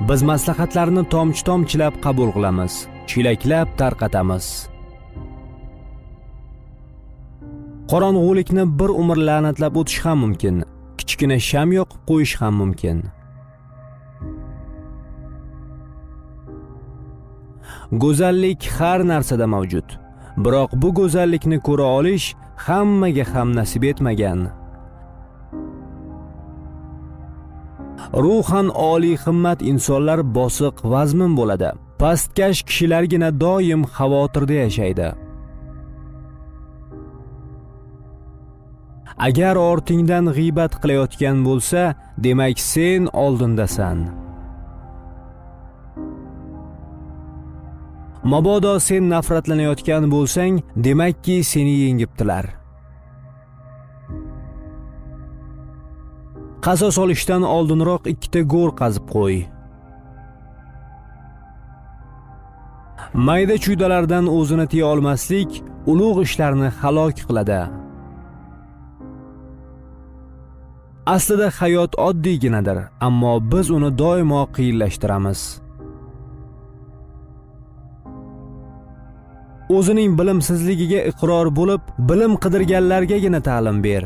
Biz maslahatlarni tomchi-tomchilab qabul qilamiz, chelaklab tarqatamiz. Qorong'ulikni bir umr la'natlab o'tish ham mumkin, kichkina sham yoqib qo'yish ham mumkin. Go'zallik har narsada mavjud. Biroq bu go'zallikni ko'ra olish hammaga ham nasib etmagan. Ruhan oliy himmat insonlar bosiq, vazmin bo'ladi. Pastkash kishilargina doim xavotirda yashaydi. Agar ortingdan g'iybat qilayotgan bo'lsa, demak sen oldindasan. Mabodo sen nafratlanayotgan bo'lsang, demakki seni yengibdilar. Qasos olishdan oldinroq ikkita go'r qazib qo'y. Mayda chuydalardan o'zini tiya olmaslik ulug' ishlarni halok qiladi. Aslida hayot oddiyginadir, ammo biz uni doimo qiyinlashtiramiz. O'zining bilimsizligiga iqror bo'lib, bilim qidirganlargagina ta'lim ber.